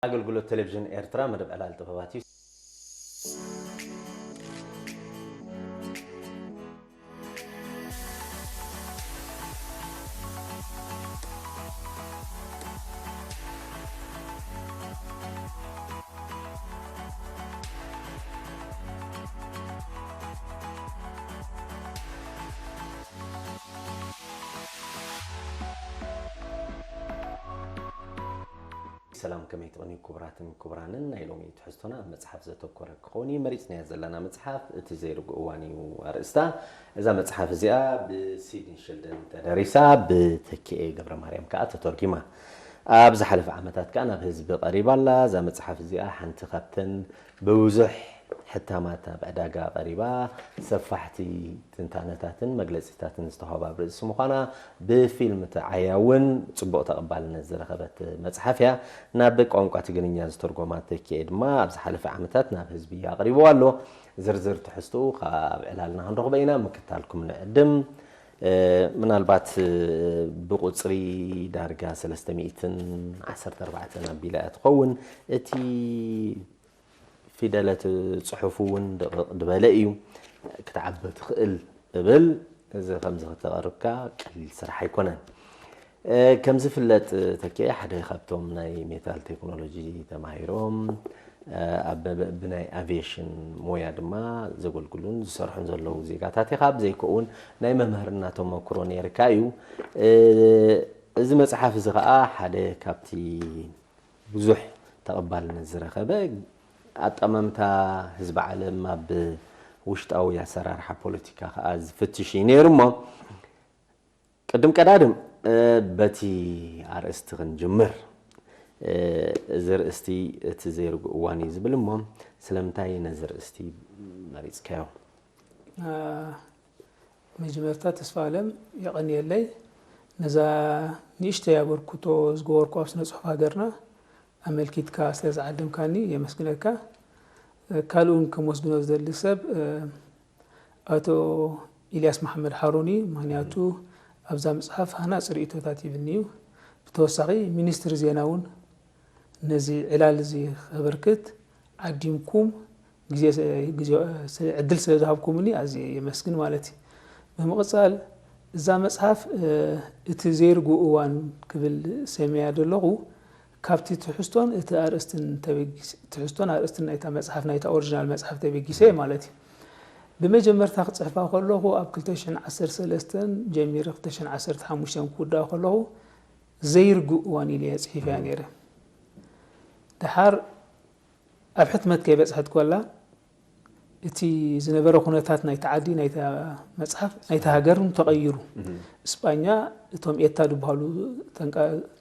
ኣገልግሎት ቴሌቪዥን ኤርትራ መደብ ዕላል ጥበባት እዩ። ሰላም፣ ከመይ ትቕንዩ ክቡራትን ክቡራንን? ናይ ሎሚ ትሕዝቶና ኣብ መጽሓፍ ዘተኮረ ክኸውን እዩ። መሪጽናያ ዘለና መጽሓፍ እቲ ዘይርጉእ እዋን እዩ ኣርእስታ። እዛ መጽሓፍ እዚኣ ብሲድኒ ሸልደን ተደሪሳ፣ ብተኪኤ ገብረ ማርያም ከኣ ተተርጒማ። ኣብ ዝሓለፈ ዓመታት ከኣ ናብ ህዝቢ ቀሪባ ኣላ። እዛ መጽሓፍ እዚኣ ሓንቲ ካብተን ብብዙሕ ሕታማት ኣብ ዕዳጋ ቀሪባ፣ ሰፋሕቲ ትንታነታትን መግለጺታትን ዝተዋህባ ኣብ ርእሲ ምዃና፣ ብፊልም ተዓያ እውን ጽቡቕ ተቐባልነት ዝረኸበት መጽሓፍ እያ። ናብ ቋንቋ ትግርኛ ዝተርጎማ ተኪኤ ድማ ኣብ ዝሓለፈ ዓመታት ናብ ህዝቢ ኣቕሪብዋ ኣሎ። ዝርዝር ትሕዝትኡ ካብ ዕላልና ክንረኽቦ ኢና፣ ምክታልኩም ንዕድም። እ፣ ምናልባት፣ እ፣ ብቑጽሪ ዳርጋ ሰለስተ ሚእትን ዓሰርተ ኣርባዕተን ኣቢላ እያ ትኸውን። እቲ ፊደለት ጽሑፉ እውን ድቕቕ ዝበለ እዩ። ክትዓቢ ትኽእል እብል። እዚ ከምዚ ክተቐርብካ ቀሊል ስራሕ ኣይኮነን። እ፣ ከም ዝፍለጥ፣ ተኪኤ ሓደ ካብቶም ናይ ሜታል ቴክኖሎጂ ተማሂሮም፣ እ፣ ኣብ ብ-፣ ብናይ ኣቪዬሽን ሞያ ድማ ዘገልግሉን ዝሰርሑን ዘለዉ ዜጋታት ኢኻ። ብዘይከኡ እውን ናይ መምህርና ተመክሮ ነይርካ እዩ። እ፣ እዚ መጽሓፍ እዚ ኸኣ ሓደ ካብቲ ብዙሕ ተቐባልነት ዝረኸበ፣ ኣጠማምታ ህዝቢ ዓለም ኣብ ውሽጣዊ ኣሰራርሓ ፖለቲካ ከኣ ዝፍትሽ እዩ ነይሩ። እሞ ቅድም ቀዳድም፣ እ፣ በቲ ኣርእስቲ ክንጅምር። እ፣ እዚ ርእስቲ እቲ ዘይርጉእ እዋን እዩ ዝብል። እሞ ስለምንታይ ነዚ ርእስቲ መሪጽካዮ? አ፣ መጀመርታ ተስፋ ኣለም የቐንየለይ፣ ነዛ ንእሽተይ ኣበርክቶ ዝገበርኩ ኣብ ስነ ጽሑፍ ሃገርና ኣመልኪትካ ስለ ዝዓደምካኒ የመስግነካ። ካልእ እውን ከመስግኖ ዝደሊ ሰብ፣ እ፣ ኣቶ ኢልያስ መሓመድ ሓሩን እዩ። ምኽንያቱ ኣብዛ መጽሓፍ ሃናጺ ርእይቶታት ይብኒ እዩ። ብተወሳኺ ሚኒስትሪ ዜና እውን ነዚ ዕላል እዚ ከበርክት ዓዲምኩም ግዜ፣ ግዜ፣ ዕድል ስለ ዝሃብኩምኒ ኣዝየ የመስግን ማለት እዩ። ብምቕጻል እዛ መጽሓፍ፣ እ፣ እቲ ዘይርጉእ እዋን ክብል ሰምያ ዘለኹ ካብቲ ትሕዝቶን እቲ ኣርእስትን ተበጊስ-፣ ትሕዝቶን ኣርእስትን ናይታ መጽሓፍ፣ ናይታ ኦሪጂናል መጽሓፍ ተበጊሰ እየ ማለት እዩ። ብመጀመርታ ክጽሕፋ ከለኹ ኣብ ክልተ ሽሕን ዓሰርተ ሰለስተን ጀሚረ ክልተ ሽሕን ዓሰርተ ሓሙሽተን ክውድኣ ከለኹ ዘይርጉእ እዋን ኢለ እየ ጽሒፈያ ነይረ። ደሓር ኣብ ሕትመት ከይበጽሐት ኮላ እቲ ዝነበረ ኩነታት ናይቲ ዓዲ፣ ናይታ መጽሓፍ፣ ናይታ ሃገር እውን ተቐይሩ። እስጳኛ እቶም ኤታ ዝበሃሉ ተንቀ-፣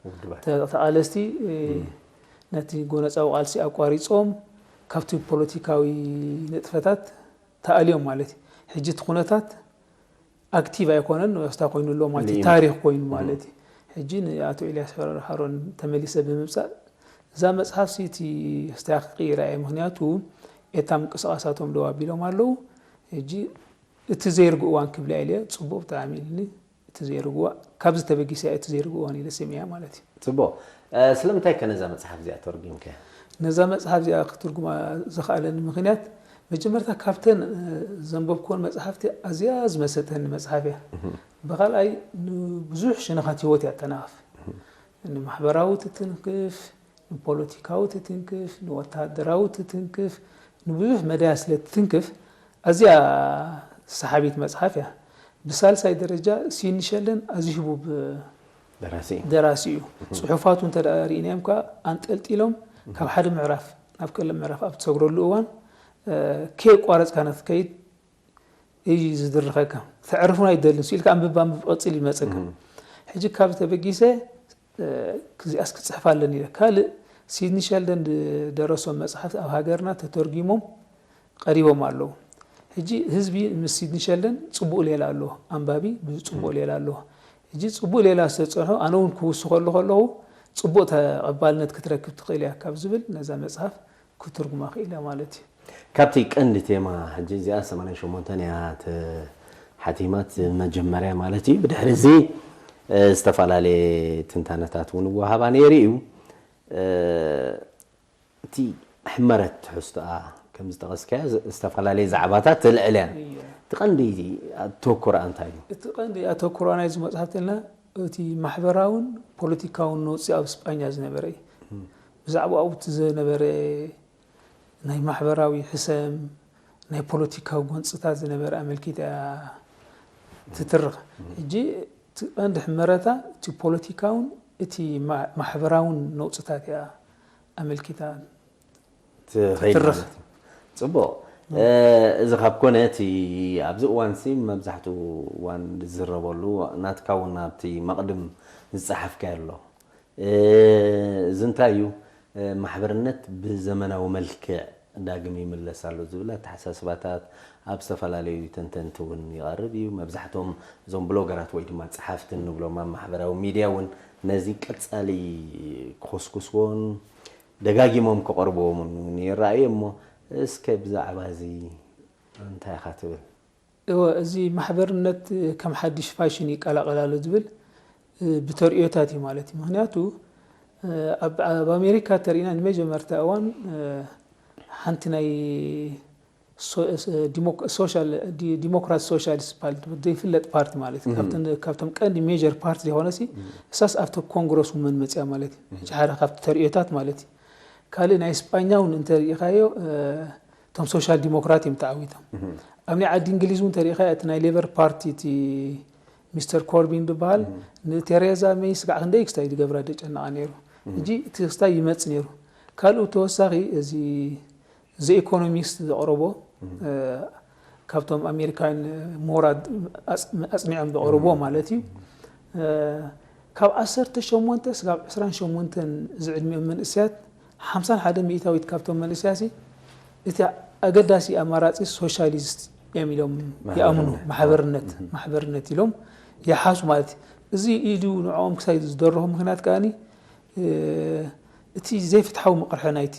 ውድባት። ተ-፣ ተቓለስቲ፣ እ፣ ነቲ ጎነጻዊ ቃልሲ ኣቋሪጾም ካብቲ ፖለቲካዊ ንጥፈታት ተኣልዮም ማለት እዩ። ሕጂ እቲ ኩነታት ኣክቲቭ ኣይኮነን፣ ወስታ ኮይኑ ኣሎ ማለት እዩ። ልኢሙ። ታሪኽ ኮይኑ ማለት እዩ። ሕጂ ንኣቶ ኤልያስ ሓሮን ተመሊሰ ብምምጻእ እዛ መጽሓፍ ሲ እቲ ስታክ ክቕይራ እየ። ምኽንያቱ ኤታ ምንቅስቓሳቶም ደው ኣቢሎም ኣለዉ። ሕጂ እቲ ዘይርጉእ እዋን ክብላ ኢለ ጽቡቕ ብጣዕሚ ኢልኒ። እቲ ዘይርጉእ እዋን፣ ካብዚ ተበጊሰ እየ እቲ ዘይርጉእ እዋን ኢለ ስምያ ማለት እዩ። ጽቡቕ። እ፣ ስለምንታይ ከ ነዛ መጽሓፍ እዚኣ ተርጒምከ? ነዛ መጽሓፍ እዚኣ ክትርጉማ ዘኽኣለኒ ምኽንያት መጀመርታ ካብተን፣ እ፣ ዘንበብኩወን መጽሓፍቲ ኣዝያ ዝመሰጠኒ መጽሓፍ እያ። ብኻልኣይ ንብዙሕ ሸነኻት ህይወት እያ ተናኽፍ። ንማሕበራዊ ትትንክፍ፣ ንፖለቲካዊ ትትንክፍ፣ ንወተሃደራዊ ትትንክፍ፣ ንብዙሕ መዳያ ስለ ትትንክፍ ኣዝያ ሰሓቢት መጽሓፍ እያ። ብሳልሳይ ደረጃ ሲድኒ ሸልደን ኣዝዩ ህቡብ ደራሲ እዩ። ደራሲ እዩ። ጽሑፋቱ እንተ ደኣ ርኢናዮም ከኣ ኣንጠልጢሎም ካብ ሓደ ምዕራፍ ናብ ካልእ ምዕራፍ ኣብ ትሰግረሉ እዋን፣ እ፣ ከየቋረጽካ ንክትከይድ እዩ ዝድርኸካ። ክተዕርፍ እውን ኣይደልን። ስኢልካ ኣንብብ ኣንብብ ቀጽል ይመጸካ። ሕጂ ካብ ተበጊሰ፣ እ፣ ክዚኣስ ክጽሕፍ ኣለኒ ኢለ። ካልእ ሲድኒ ሸልደን ዝደረሶም መጽሓፍቲ ኣብ ሃገርና ተተርጒሞም ቀሪቦም ኣለዉ። ሕጂ ህዝቢ ምስ ሲድኒ ሸልደን ጽቡቕ ሌላ ኣለዎ። ኣንባቢ ብዙ ጽቡቕ ሌላ ኣለዎ። ሕጂ ጽቡቕ ሌላ ዝተጸንሖ ኣነ እውን ክውስኸሉ ከለኹ ጽቡቕ ተቐባልነት ክትረክብ ትኽእል እያ ካብ ዝብል ነዛ መጽሓፍ ክትርጉማ ክኢለ ማለት እዩ። ካብቲ ቀንዲ ቴማ፣ ሕጂ እዚኣ ሰማንያን ሸሞንተን እያ ተሓቲማ፣ እቲ መጀመርያ ማለት እዩ። ብድሕሪ እዚ፣ እ፣ ዝተፈላለየ ትንታነታት እውን ይወሃባ ነይሩ እዩ። እ፣ እቲ ሕመረት ትሕዝቶኣ ከም ዝጠቐስካዮ ዝ- ዝተፈላለየ ዛዕባታት ተልዕል እያ። እየ። እቲ ቀንዲ ኣተኩሮኣ እንታይ እዩ? እቲ ቀንዲ ኣተኩሮ ናይዚ መፅሓፍ ተልና እቲ ማሕበራውን ፖለቲካውን ነውፂ ኣብ ስጳኛ ዝነበረ እዩ። ብዛዕባ ኣብቲ ዝነበረ ናይ ማሕበራዊ ሕሰም ናይ ፖለቲካዊ ጎንፅታት ዝነበረ ኣመልኪታ እያ ትትርኽ። ሕጂ እቲ ቀንዲ ሕመረታ እቲ ፖለቲካውን እቲ ማ- ማሕበራውን ነውፅታት እያ ኣመልኪታ ትኸይድ ትትርኽ። ማለት እዩ። ጽቡቕ። እዚ ካብ ኮነ እቲ ኣብዚ እዋን ሲ መብዛሕትኡ እዋን ዝዝረበሉ ናትካ እውን ኣብቲ መቕድም ዝጸሓፍካዮ ኣሎ። እዚ እንታይ እዩ? ማሕበርነት ብዘመናዊ መልክዕ ዳግም ይምለስ ኣሎ ዝብል ኣተሓሳስባታት ኣብ ዝተፈላለዩ ተንተንቲ እውን ይቐርብ እዩ። መብዛሕትኦም እዞም ብሎገራት ወይ ድማ ጸሓፍቲ እንብሎም ኣብ ማሕበራዊ ሚድያ እውን ነዚ ቀጻሊ ክኹስኩስዎን ደጋጊሞም ክቐርብዎምን እውን ይረኣዩ እሞ እስከ ብዛዕባ እዚ እንታይ ኢኻ ትብል? እወ፣ እዚ ማሕበርነት ከም ሓድሽ ፋሽን ይቀላቐል ኣሎ ዝብል ብተርእዮታት እዩ ማለት እዩ። ምክንያቱ ኣብ ኣብ ኣሜሪካ ተሪእና ንመጀመርታ እዋን ሓንቲ ናይ ሶ- ሶ- ዲሞክ- ሶሻል ዲ- ዲሞክራት ሶሻሊስት ፓርቲ ዘይፍለጥ ፓርቲ ማለት እዩ። ካብተን- ካብቶም ቀንዲ ሜጀር ፓርቲ ዝኾነ ሲ እሳስ ኣብቲ ኮንግረስ ውመን መፅያ ማለት እዩ። ሕጂ ሓደ ካብቲ ተርእዮታት ማለት እዩ። ካልእ ናይ ስጳኛ እውን እንተሪኢኻዮ እቶም ሶሻል ዲሞክራት እዮም ተዓዊቶም። ኣብ ናይ ዓዲ እንግሊዝ እውን ተሪኢኻ እቲ ናይ ሌበር ፓርቲ እቲ ሚስተር ኮርቢን ዝበሃል ንቴሬዛ ሜይ ስጋዕ ክንደይ ክስታይ ዝገብራ ደጨነቓ ነይሩ። ሕጂ እቲ ክስታይ ይመፅ ነይሩ። ካልኡ ተወሳኺ እዚ ዘ ኢኮኖሚስት ዘቕረቦ ካብቶም ኣሜሪካውያን ምሁራት ኣጽኒዖም ዘቕረብዎ ማለት እዩ። ካብ ዓሰርተ ሸሞንተ ስጋብ ዕስራን ሸሞንተን ዝዕድሚኦም መንእሰያት ሓምሳን ሓደ ሚእታዊት ካብቶም መንእሰያት እቲ ኣገዳሲ ኣማራፂ ሶሻሊስት እዮም ኢሎም ይኣምኑ። ማሕበርነት ማሕበርነት ኢሎም ይሓሱ ማለት እዩ። እዚ ኢዱ ንዕኦም ክሳይ ዝደረኹ ምክንያት ከኣ እቲ ዘይፍትሓዊ ምቕርሐ ናይቲ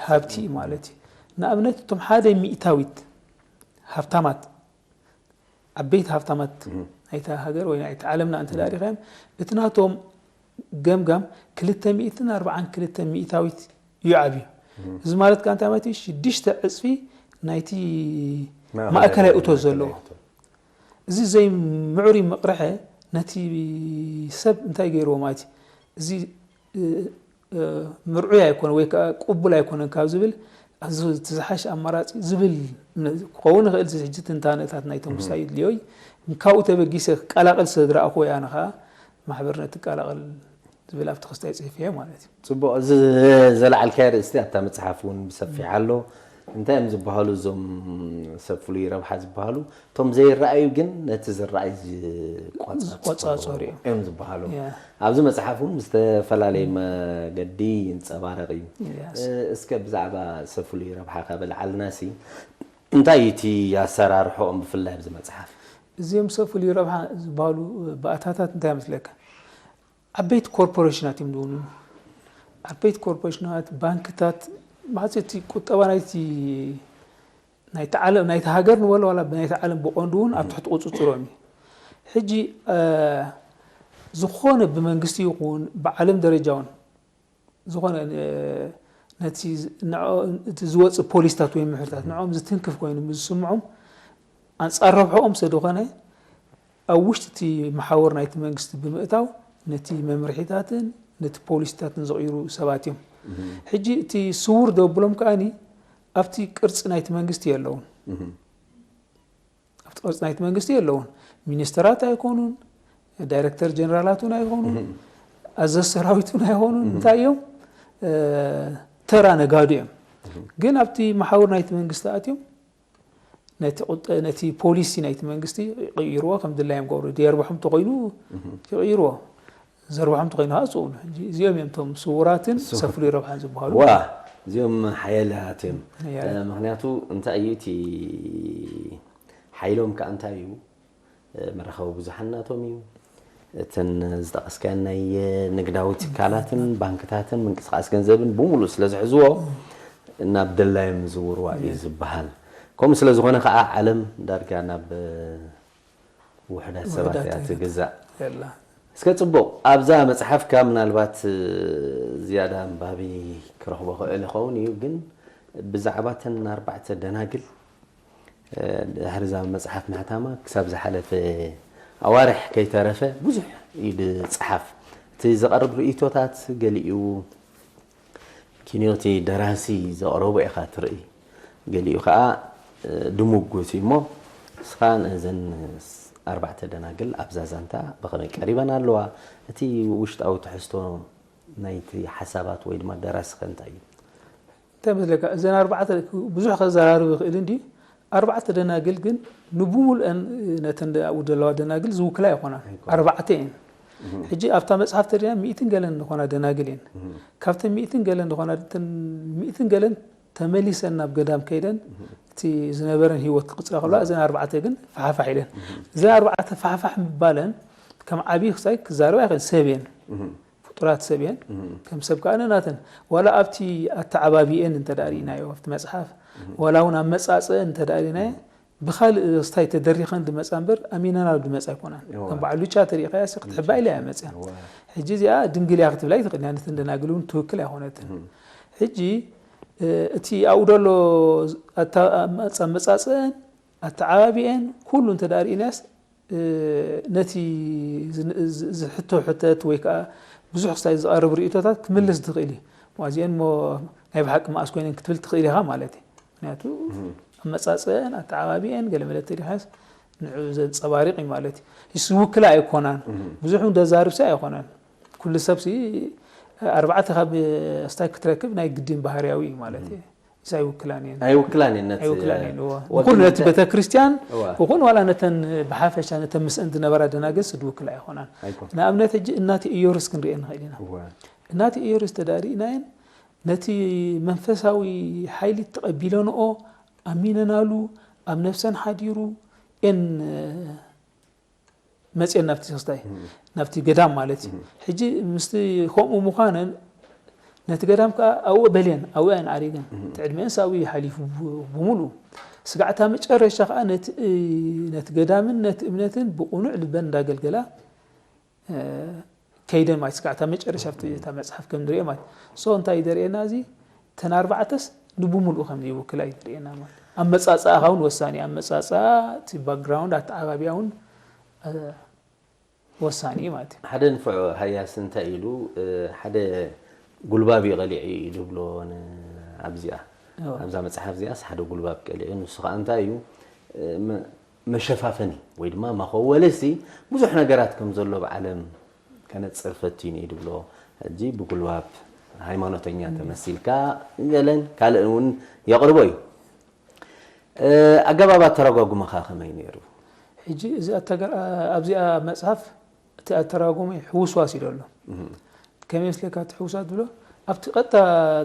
ሃብቲ ማለት እዩ። ንኣብነት እቶም ሓደ ሚእታዊት ሃብታማት ዓበይቲ ሃብታማት ናይታ ሃገር ወይ ናይቲ ዓለምና እንተ ዳሪኻዮም እቲ ናቶም ገምጋም ክልተ ሚእትን ኣርባዓን ክልተ ሚእታዊት እዩ ዓብዩ። እዚ ማለት ከ እንታይ ማለት እዩ? ሽዱሽተ ዕፅፊ ናይቲ ማእከላይ እቶ ዘለዎ። እዚ ዘይምዕሩይ ምቕርሐ ነቲ ሰብ እንታይ ገይርዎ ማለት እዩ? እዚ ምርዑይ ኣይኮነ ወይ ከዓ ቅቡል ኣይኮነን ካብ ዝብል እቲ ዝሓሽ ኣማራፂ ዝብል ክኸውን ይኽእል። ሕጂ ትንታነታት ናይቶም ክስታይ ይድልዮ እዩ። ካብኡ ተበጊሰ ክቀላቐል ስለ ዝረኣኹ እያ ንኸዓ ማሕበርነት ትቀላቐል ዝብል ኣብቲ ክስታይ ፅሒፈዮ ማለት እዩ። ፅቡቕ። እዚ ዘለዓልካዮ ርእስቲ ኣብታ መፅሓፍ እውን ብሰፊሕ ኣሎ። እንታይ እዮም ዝበሃሉ እዞም ሰብ ፍሉይ ረብሓ ዝበሃሉ? እቶም ዘይረኣዩ ግን ነቲ ዝረኣይ ዝቆፃፀሩ እዮም ዝበሃሉ። ኣብዚ መፅሓፍ እውን ብዝተፈላለየ መገዲ ይንፀባረቕ እዩ። እስከ ብዛዕባ ሰብ ፍሉይ ረብሓ ካብ ኣልዓልና ሲ እንታይ እዩ እቲ ኣሰራርሖኦም ብፍላይ ኣብዚ መፅሓፍ? እዚኦም ሰብ ፍሉይ ረብሓ ዝበሃሉ ባእታታት እንታይ ይመስለካ? ዓበይቲ ኮርፖሬሽናት እዮም ዝውንኑ። ዓበይቲ ኮርፖሬሽናት፣ ባንክታት፣ ማለት እቲ ቁጠባ ናይቲ ናይቲ ዓለም ናይቲ ሃገር ንበሎ ዋላ ናይቲ ዓለም ብቐንዱ እውን ኣብ ትሕቲ ቁፅፅሮም እዩ። ሕጂ ዝኾነ ብመንግስቲ ይኹን ብዓለም ደረጃ እውን ዝኾነ ነቲ ዝወፅእ ፖሊስታት ወይ ምሕርታት ንዕኦም ዝትንክፍ ኮይኑ ምስ ዝስምዖም ኣንፃር ረብሕኦም ስለዝኾነ ኣብ ውሽጢ እቲ መሓውር ናይቲ መንግስቲ ብምእታው ነቲ መምርሒታትን ነቲ ፖሊሲታትን ዝቕይሩ ሰባት እዮም። ሕጂ እቲ ስውር ዘብሎም ከኣኒ ኣብቲ ቅርፂ ናይቲ መንግስቲ የለውን። ኣብቲ ቅርፂ ናይቲ መንግስቲ የለውን። ሚኒስተራት ኣይኮኑን፣ ዳይረክተር ጀነራላት እውን ኣይኮኑን፣ ኣዘዝ ሰራዊት እውን ኣይኮኑን። እንታይ እዮም? ተራ ነጋዶ እዮም። ግን ኣብቲ መሓውር ናይቲ መንግስቲ ኣትዮም ነቲ ቁጠ ነቲ ፖሊሲ ናይቲ መንግስቲ ይቕይርዎ ከም ድላዮም ገብሩ። የርብሖም ተኾይኑ ይቕይርዎ፣ ዘርብሖም ተኾይኑ ከዓ ዝፅውሉ። ሕጂ እዚኦም እዮም እቶም ስውራትን ሰብ ፍሉይ ረብሓን ዝበሃሉ። ዋ እዚኦም ሓያላት እዮም። ሓያላት። ምክንያቱ እንታይ እዩ እቲ ሓይሎም ከዓ እንታይ እዩ? መራኸቢ ብዙሓን ናቶም እዩ። እተን ዝጠቐስካየን ናይ ንግዳዊ ትካላትን ባንክታትን ምንቅስቃስ ገንዘብን ብምሉእ ስለ ዝሕዝዎ ናብ ደላዮም ዝውርዋ እዩ ዝበሃል። ከምኡ ስለ ዝኾነ ከዓ ዓለም ዳርጋ ናብ ውሕዳት ሰባት እያ ትግዛእ። እስከ ጽቡቕ፣ ኣብዛ መጽሓፍካ ምናልባት ዝያዳ ኣንባቢ ክረኽቦ ክእል ይኸውን እዩ፣ ግን ብዛዕባ እተን ኣርባዕተ ደናግል ድሕሪ እዛ መጽሓፍ ምሕታማ ክሳብ ዝሓለፈ ኣዋርሕ ከይተረፈ ብዙሕ እዩ ዝጸሓፍ። እቲ ዝቐርብ ርእይቶታት ገሊኡ ኪንዮቲ ደራሲ ዘቕረቦ ኢኻ ትርኢ፣ ገሊኡ ኸኣ ድሙጉት እዩ እሞ፣ ንስኻ ነዘን ኣርባዕተ ደናግል ኣብዛ ዛንታ ብኸመይ ቀሪበን ኣለዋ? እቲ ውሽጣዊ ትሕዝቶ ናይቲ ሓሳባት ወይ ድማ ደራሲ ኸ እንታይ እዩ? እንታይ መስለካ፣ እዘን ኣርባዕተ ብዙሕ ከዘራርብ ይኽእል እንዲ፣ ኣርባዕተ ደናግል ግን ንብሙሉአን ነተን ኣብኡ ዘለዋ ደናግል ዝውክላ ኣይኮናን። ኣይኮናን። ኣርባዕተ እየን። ሕጂ ኣብታ መጽሓፍ ተሪና ሚእትን ገለን ዝኾና ደናግል እየን። ካብተን ሚእትን ገለን ዝኾና፣ እተን ሚእትን ገለን ተመሊሰን ናብ ገዳም ከይደን እቲ ዝነበረን ህይወት ክቕጽላ ከለዋ፣ እዘን ኣርባዕተ ግን ፋሕፋሕ ኢለን። እዘን ኣርባዕተ ፋሕፋሕ ምባለን ከም ዓብዪ ክሳይ ክዛረብ ኣይኽእል፣ ሰብ እየን። ፍጡራት ሰብ እየን። ከም ሰብ ከኣ ንናተን፣ ዋላ ኣብቲ ኣተዓባቢአን እንተ ደኣ ርኢናዮ ኣብቲ መጽሓፍ፣ ዋላ እውን ኣብ መጻጽእን እንተ ደኣ ርኢናዮ፣ ብኻልእ ስታይ ተደሪኸን ዝመጻ እምበር ኣሚነናሉ ዝመጻ ኣይኮናን። እዋ። ከም በዓል ሉቻ ተሪኢኻያ ሲ ክትሕባ ኢላ እያ መጽያ። እዋ። ሕጂ እዚኣ ድንግል እያ ክትብላ ኣይትኽእልን እያ፣ ነተን ደናግል እውን ትውክል ኣይኮነትን። ሕጂ እቲ ኣብኡ ዘሎ ኣታ-፣ ኣመጻ-፣ ኣመጻጽእን ኣተዓባቢአን ኩሉ እንተ ደኣ ርኢናያስ፣ ነቲ ዝ-፣ ዝ-፣ ዝሕቶ ሕተት ወይ ከኣ ብዙሕ ክሳይ ዝቐርብ ርእይቶታት ክምልስ ዝኽእል እዩ። እሞ እዚአን እሞ ናይ ብሓቂ መኣስ ኮይነን ክትብል ትኽእል ኢኻ ማለት እዩ። ምኽንያቱ ኣመጻጽአን ኣተዓባቢአን ገለ መለ ተሪኻስ ንዕኡ ዘንጸባርቕ እዩ ማለት እዩ። እሱ ዝውክላ ኣይኮናን። ብዙሕ እውን ዘዛርብሲ ኣይኮነን። ኩሉ ሰብሲ ኣርባዕተ ካብ ስታይ ክትረክብ ናይ ግድን ባህርያዊ እዩ ማለት እዩ። እሳ ኣይውክላን እየን። ኣይውክላን እየን፣ ነቲ ኣይውክላን እየን፣ እወ። ወዲ ንኹሉ ነቲ እንተ ቤተ ክርስቲያን እወ። ይኹን ዋላ ነተን ብሓፈሻ ነተን ምስአን ዝነበራ ደናግል ዝውክላ ኣይኮናን። ኣይኮን። ንኣብነት ሕጂ እናቲ ኢዮርስ ክንሪኤን ንኽእል ኢና። እወ። እናቲ ኢዮርስ ተዳሪእናየን ነቲ መንፈሳዊ ሓይሊ ተቐቢለንኦ ኣሚነናሉ ኣብ ነፍሰን ሓዲሩ ኤን መጽየን ናብቲ ክስታይ፣ እም። ናብቲ ገዳም ማለት እዩ። እም። ሕጂ ምስቲ ከምኡ ምዃነን ነቲ ገዳም ከኣ ኣብኡ በልየን፣ ኣብኡ እየን ዓሪገን። እም። እቲ ዕድሜአን ሳብኡ እዩ ሓሊፉ ብ-፣ ብምሉኡ። ስጋዕታ መጨረሻ ከኣ ነቲ፣ ነቲ ገዳምን ነቲ እምነትን ብቕኑዕ ልበን እንዳገልገላ፣ እ፣ ከይደን ማለት ስጋዕታ መጨረሻ ኣብቲ፣ እታ መጽሓፍ ከም ንሪኦ ማለት። ሶ እንታይ እዩ ዘርእየና እዚ? እተን ኣርባዕተስ ንብምሉኡ ከም ዘይውክላ እዩ ዘርእየና ማለት። ኣመጻጽኣኻ እውን ወሳኒ እዩ። ኣመጻጽኣ፣ እቲ ባክግራውንድ፣ ኣተዓባብያ እውን፣ እ፣ ወሳኒ እዩ ማለት እዩ። ሓደ ንፉዕ ሃያሲ እንታይ ኢሉ፣ እ፣ ሓደ ጉልባብ እዩ ቀሊዑ እዩ ዝብሎ ን-፣ ኣብዚኣ። እዎ። ኣብዛ መጽሓፍ እዚኣስ ሓደ ጉልባብ ቀሊዑ፣ ንሱ ኸኣ እንታይ እዩ፣ እ፣ መ-፣ መሸፋፈኒ ወይ ድማ መኸወልሲ ብዙሕ ነገራት ከም ዘሎ ኣብ ዓለም ከነጽር ፈቲኑ እዩ ዝብሎ። ሕጂ ብጉልባብ ሃይማኖተኛ እም። ተመሲልካ ገለን ካልእን እውን የቕርቦ እዩ። እ፣ ኣገባብ ኣተረጓጉማኻ ከመይ ነይሩ? ሕጂ እዚ ኣተገ-፣ ኣብዚኣ መጽሓፍ እቲ ኣተረጓጉሚ ሕውስዋስ እዩ ዘሎ። እም። ከመይ መስለካ እቲ ሕውስዋስ ዝብሎ? ኣብቲ ቀጥታ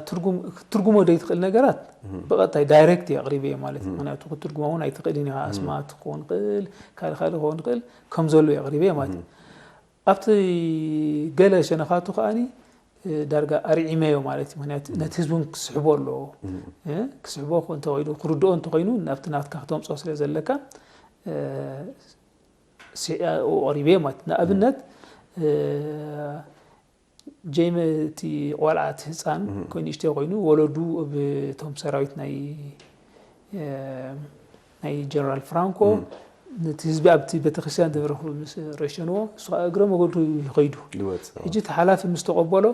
ትርጉም፣ ክትትርጉሞ ዘይትኽእል ነገራት እም። ብቐጥታ ዳይሬክት እዩ ኣቕሪበዮ ማለት እዩ። እም። ምኽንያቱ ክትትርጉሞ እውን ኣይትኽእልን ኢኻ። እም። ኣስማት ክኸውን ይኽእል፣ ካልእ ካልእ ክኸውን ይኽእል፣ ከም ዘሎ እዩ ኣቕሪበዮ ማለት እዩ። እም። ኣብቲ ገለ ሸነኻቱ ከኣኒ፣ እ፣ ዳርጋ ኣርዒመዮ ማለት እዩ። ምኽንያቱ እም። ነቲ ህዝቢ እውን ክስሕቦ ኣለዎ። እም። እ፣ ክስሕቦ እንተኾይኑ፣ ክርድኦ እንተኾይኑ፣ ናብቲ ናትካ ክተምጽኦ ስለ ዘለካ፣ እ፣ ሲ-፣ ኣብኡ ኣቕሪበዮ ማለት እዩ። ንኣብነት፣ እም። እ፣ ጀይመ እቲ ቆልዓ እቲ ህጻን እም። ኮይኑ ንእሽተይ ኮይኑ ወለዱ ብ-፣ እቶም ሰራዊት ናይ፣ እ፣ ናይ ጀነራል ፍራንኮ እም። ነቲ ህዝቢ ኣብቲ ቤተክርስትያን ዝነበረ ምስ ረሸንዎ፣ እሱ ኸኣ እግረ መገዱ ይኸይዱ። ይወጽእ። ሕጂ እቲ ሓላፊ ምስ ተቐበሎ፣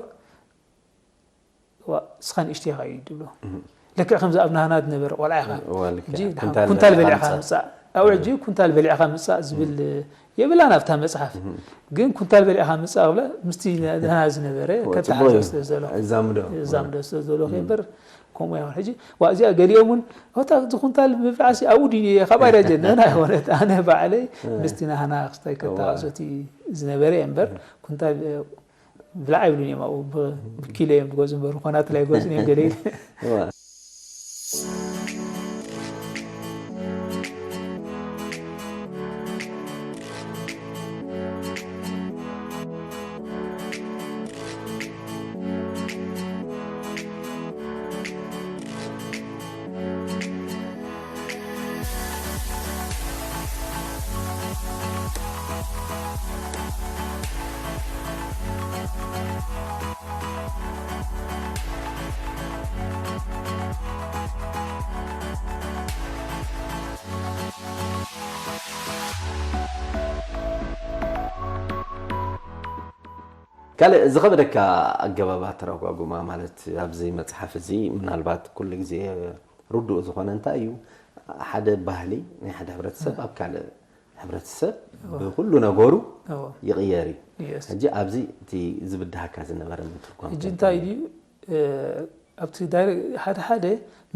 "ዋ፣ እስኻ ንእሽተይ ኢኻ" እዩ ዝብሎ። እም። ልክዕ ከምዚ ኣብ ናህና ዝነበረ ቆልዓ ኢኻ። እዋ፣ ልክዕ። ሕጂ ደሓን ኩንታል ኩንታል በሊዕኻ በሊዕኻ ምጻእ። ምጻእ። ኣብኡ እም። ሕጂ ኩንታል በሊዕኻ ምጻእ ዝብል እም። የብላን ኣብታ መጽሓፍ። እም። ግን ኩንታል በሊዕኻ ምጻእ ክብላ ምስቲ ናህና ዝነበረ እዋ፣ ከተሓሕዞ ጽቡቕ እዩ። ስለ ዘሎ። እዛምዶ። እዛምዶ ስለ ዘሎ እም። ከይበር ከምኡ ይኸውን። ሕጂ ዋ፣ እዚኣ ገሊኦም እውን፣ "ኦታ፣ እዚ ኩንታል ምብላዕሲ ኣብኡ ድዩ ነይሩ?" ካብ ኣይዳ ጀነና ኣይኮነት። ኣነ ባዕለይ እም። ምስቲ ናህና ክስታይ እዋ። ከተሓሕዞ እቲ ዝነበረ እየ እምበር፣ እም። ኩንታል ብላዕ ኣይብሉን እዮም። ኣብኡ ብ-፣ ብኪሎ እዮም ዝገዝኡ እምበር፣ ኮናትል ኣይገዝኡን እዮም ገለ ኢለ። እዋ። ካልእ ዝኸበደካ ኣገባብ ኣተረጓጉማ፣ ማለት ኣብዚ መጽሓፍ እዚ ምናልባት ኩሉ ግዜ ርዱእ ዝኾነ እንታይ እዩ፣ ሓደ ባህሊ ናይ ሓደ ሕብረተሰብ ኣብ ካልእ ሕብረተሰብ ብኩሉ ነገሩ ይቕየር እዩ። ሕጂ ኣብዚ እቲ ዝብድሃካ ዝነበረ ምትርጓም ሕጂ እንታይ ድዩ? ኣብቲ ሓደ ሓደ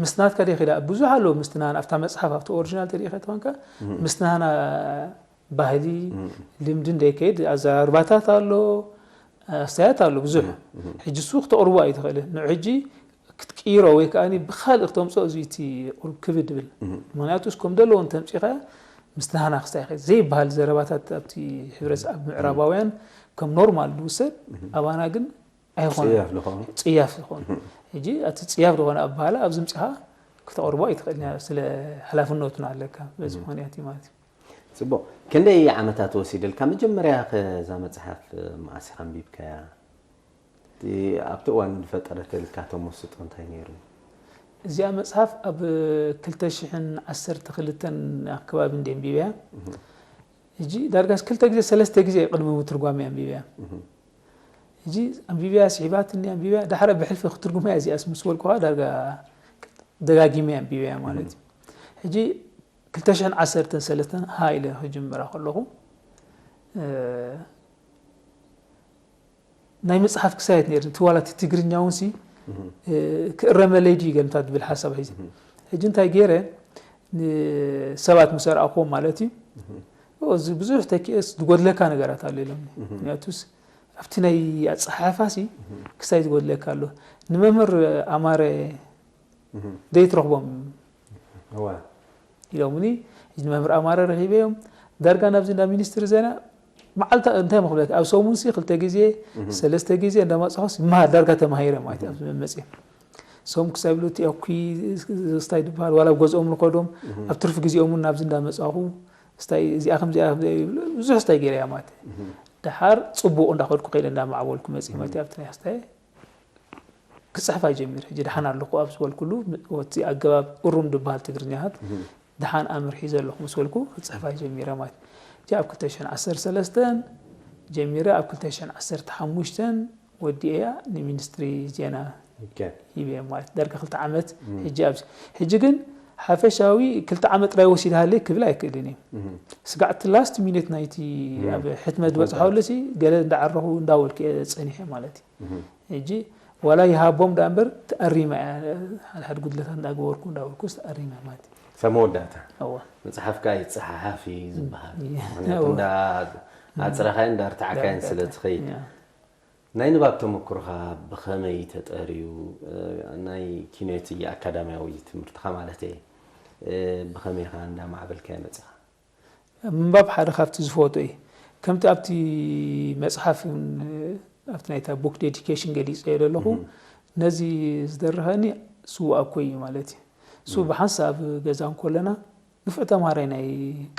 ምስናትካ ደ ይኽእል ብዙሕ ኣሎ። ምስትናን ኣብታ መፅሓፍ ኣብቲ ኦሪጂናል ተሪኢኻ ተኾንካ ምስናና ባህሊ ልምዲ እንደይከይድ ኣዘራርባታት ኣሎ፣ ኣስተያየት ኣሎ ብዙሕ። ሕጂ እሱ ክተቕርቦ ኣይትኽእልን። ንዑ ሕጂ ክትቅይሮ ወይ ከዓ ብካልእ ክተምፅኦ እዚ እቲ ቁሩብ ክብድ ድብል። ምክንያቱ እስከም ዘለዎ እንተምፂኻ ምስናና ክስታይ ዘይበሃል ዘረባታት ኣብቲ ሕብረተሰብ ኣብ ምዕራባውያን ከም ኖርማል ዝውሰድ ኣባና ግን ኣይኾነ። ጽያፍ ዝኾኑ። ጽያፍ ዝኾኑ። ሕጂ እቲ ጽያፍ ዝኾነ ኣባህላ ኣብዚ ምጽኻ ክተቕርቦ ኣይትኽእልን እያ። ስለ ሓላፍነቱን ኣለካ። በዚ ምኽንያት እዩ ማለት እዩ። ጽቡቕ። ክንደይ ዓመታት ወሲድልካ? መጀመርያ ከ እዛ መጽሓፍ መዓስ ኢኻ ኣንቢብካያ? እቲ ኣብቲ እዋን ዝፈጠረትልካ ተመስጦ እንታይ ነይሩ? እዚኣ መጽሓፍ ኣብ ክልተ ሽሕን ዓሰርተ ክልተን ኣከባቢ እንደ ኣንቢበያ። ሕጂ ዳርጋስ ክልተ ግዜ ሰለስተ ግዜ ቅድሚ ምትርጓም እየ ኣንቢበያ። ሕጂ ኣንቢብያ ስሒባትኒ፣ ኣንቢብያ ዳሕረ ብሕልፊ ክትርጉማ እያ እዚኣስ ምስ በልኩኻ ዳርጋ ደጋጊመ ኣንቢበያ ማለት እዩ። ሕጂ ክልተ ሽሕን ዓሰርተን ሰለስተን ሃ ኢለ ክጅምራ ከለኹ፣ እ፣ ናይ ምጽሓፍ ክሳየት ነይሩ። እቲ ዋላ እቲ ትግርኛ እውን ሲ፣ እ፣ ክእረመለይ ድዩ ገምታ ትብል ሓሳብ ሒዘ። ሕጂ እንታይ ገይረ፣ ንሰባት ምስ ኣርኣኽዎም ማለት እዩ። ኦ፣ እዚ ብዙሕ ተኪኤስ ዝጎድለካ ነገራት ኣሎ ኢሎምኒ። ምክንያቱስ ኣብቲ ናይ ኣጸሓሕፋ ሲ ክሳይ ዝጎድለካ ኣሎ። ንመምህር ኣማረ ዘይትረኽቦም እዋ። ኢሎምኒ። ንመምህር ኣማረ ረኺበዮም። ዳርጋ ናብዚ እንዳ ሚኒስትሪ ዜና መዓልታ እንታይ መኽብለካ፣ ኣብ ሰሙን ሲ ክልተ ግዜ፣ ሰለስተ ግዜ እንዳመጻኹስ ይመሃር፣ ዳርጋ ተማሂረ ማለት እዩ። ኣብዚ መመጽየ። ሶም ክሳብ ኢሉ እቲ ኣኩይ ስታይ ዝበሃል ዋላ ኣብ ገዝኦም ንኸዶም ኣብ ትርፊ ግዜኦም እውን ናብዚ እንዳመጻኹ ስታይ እዚኣ ከምዚኣ ከምዚኣ ይብሉ፣ ብዙሕ ስታይ ገይረ እያ ማለት እዩ። ደሓር ጽቡቕ እንዳኸድኩ ከይደ እንዳማዕበልኩ መጽእ ማለት እዩ። ኣብቲ ናይ ስታይ ክጽሕፍ ኣይጀሚር። ሕጂ ደሓን ኣለኹ ኣብ ዝበልኩሉ፣ ወቲ ኣገባብ እሩም ዝበሃል ትግርኛታት ደሓን ኣምር ሒዘ ኣለኹ ምስ በልኩ ክጽሕፍ ኣይጀሚረ ማለት እዩ። ሕጂ ኣብ ክልተ ሽሕን ዓሰርተ ሰለስተን ጀሚረ ኣብ ክልተ ሽሕን ዓሰርተ ሓሙሽተን ወዲኤያ ንሚኒስትሪ ዜና ኦኬ። ሂበ ማለት ደርገ ክልተ ዓመት። ሕጂ ኣብዚ ሕጂ ግን ሓፈሻዊ ክልተ ዓመት ጥራይ ወሲድሃለይ ክብል ኣይክእልን እዩ። ስጋዕቲ ላስት ሚኒት ናይቲ ኣብ ሕትመት ዝበፅሓሉ ሲ ገለ እንዳዓረኹ እንዳበልኩ እየ ፀኒሐ ማለት እዩ። ሕጂ ዋላ ይሃቦም ዳ እምበር ተኣሪማ እያ፣ ሓድሓድ ጉድለታት እንዳገበርኩ እንዳበልኩስ ተኣሪማ ማለት እዩ። ሰብ መወዳእታ እዋ። መፅሓፍካ ይፀሓሓፍ እዩ ዝበሃል። እም፣ ምክንያቱ እዋ። እንዳ ኣፅረኻይን እንዳ ኣርትዓካይን እንዳርትዓካ። ስለ ትኸይድ። ያ። ናይ ንባብ ተመክሮኻ ብኸመይ ተጠርዩ? እ፣ ናይ ኪኖት ኣካዳሚያዊ ትምህርትኻ ማለት እየ። እ፣ ብኸመይ ኢኻ እንዳማዕበልካዮ መጺኻ? ምንባብ ሓደ ካብቲ ዝፈትዎ እዩ። ከምቲ ኣብቲ መጽሓፍ፣ እ፣ ኣብቲ ናይታ ቡክ ዴዲኬሽን ገሊጸዮ ዘለኹ፣ እህ። ነዚ ዝደርኸኒ ስዉእ ኣኮይ እዩ ማለት እዩ። እሱ እህ። ብሓንሳብ ገዛ እንከለና ንፉዕ ተምሃራይ ናይ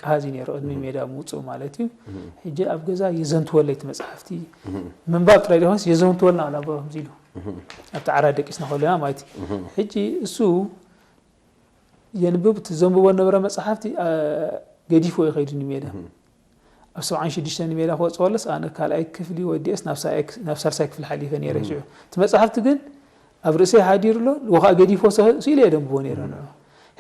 ቀሃዚ ነይሩ፣ ቅድሚ እህ። ሜዳ ምውፅኡ ማለት እዩ። እህ። ሕጂ ኣብ ገዛ የዘንትወለይ እቲ መፅሓፍቲ። እህ። ምንባብ ጥራይ ዘይኮነስ የዘንትወልና ኣሎ ኣቦ ከምዚ ኢሉ። እህ። ኣብቲ ዓራት ደቂስና ከለና ማለት እዩ። እህ። ሕጂ እሱ የንብብ፣ እቲ ዘንብቦ ነበረ መፅሓፍቲ፣ አ፣ ገዲፍዎ ይኸይድ ንሜዳ። እህ። ኣብ ሰብዓን ሽዱሽተን ንሜዳ ክወፅእ ከለስ ኣነ ካልኣይ ክፍሊ ወዲኤስ ናብ ሳልኣይ ክ-፣ ናብ ሳልሳይ ክፍሊ ሓሊፈ ነይረ እህ። ሽዑ። እቲ መፅሓፍቲ ግን ኣብ ርእሰይ ሓዲሩ ኣሎ፣ ወኻእ ገዲፎ ሰ-፣ ስኢለ እየ ደንብቦ ነይረ ንዑ።